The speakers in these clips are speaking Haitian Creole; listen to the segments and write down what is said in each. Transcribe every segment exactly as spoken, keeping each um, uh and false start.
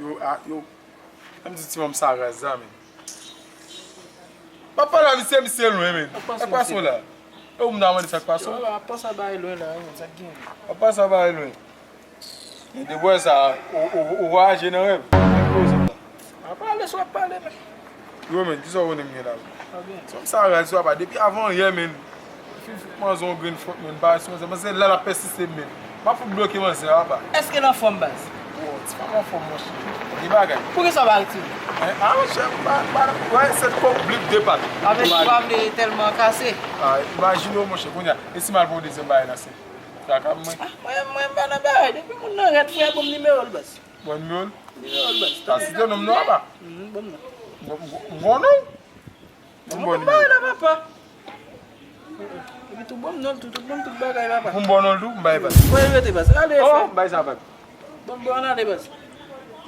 Yo, a, yo. Menm di ti manm sa raz la, men. M ap pale a misye, misye lwen, men. Sa k pase w la? E ou m ta mande sa k pase w? Yo, ap panse a bagay lwen la, wi, men sa k gen? Ap panse a bagay lwen. Gen de bwè sa, ou, ou, ou voyaje nan rèv. Ap pale, sou ap pale, men. Yo, men, kisa w konnen m gen la? Sa byen. Ti manm sa raz, sou apa. Depi avan yè, men. Fin fout manzè yon grenn fwòt, men, pa sou manzè. Manzè la, l ap pèsiste, men. M ap fout bloke manzè a, apa. Èske l anfòm, baz? Bon, ti fanm anfòm, monchè. Gen bagay. Poukisa w pa retire? Hein? Ah, monchè, m pa, m pa, wè, sèt kòb blik de pat. Avèk ou pa vle tèlman kase. Ah, imajine w, monchè, kounye a. E si m al pran yon dezyèm bagay nan sèt? Traka mwen. Ah, mwen, mwen, m pa nan bagay. Depi moun nan rèd, frè, ban m nimewo l, baz. Ban nimewo l? Nimewo l, baz. Ah, site non m non, apa. Mhm, ban m non. M, m, m konnen w. Ban m bon nimewo. Bay la, papa. Epi tou ban m non, tou, tou ban m tout bagay, papa. Pou m bon non tou, m bay baz. Mwen rete, baz. Ale, oh, frè. Bay sa, baz. Ban m bon, ale, baz.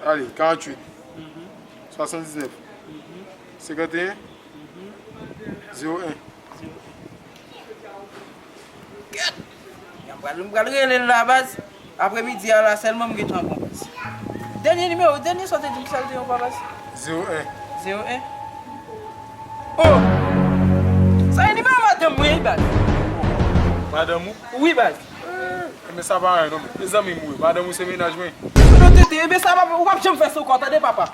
Ale, karanntuit. Mhm. Swasanndiznèf. Mhm. Senkanteyen. Mhm. Zewo en. Zewo en. Gèt! M pral, m pral rele l la, baz. Apremidi a la sèlman m gentan pran, baz. Dènye nimewo, dènye sa w te di m, sa l te ye ankò, baz? Zewo en. Zewo en. Oh! Sa e nimewo madanm mwen, wi, baz. Madanm ou? Wi, baz. Enben sa pa anyen non, men. E zanmi m wi, madanm ou se mennaj mwen. Non, tete, enben sa pa, ou p ap janm fè sa ankò, tande, papa.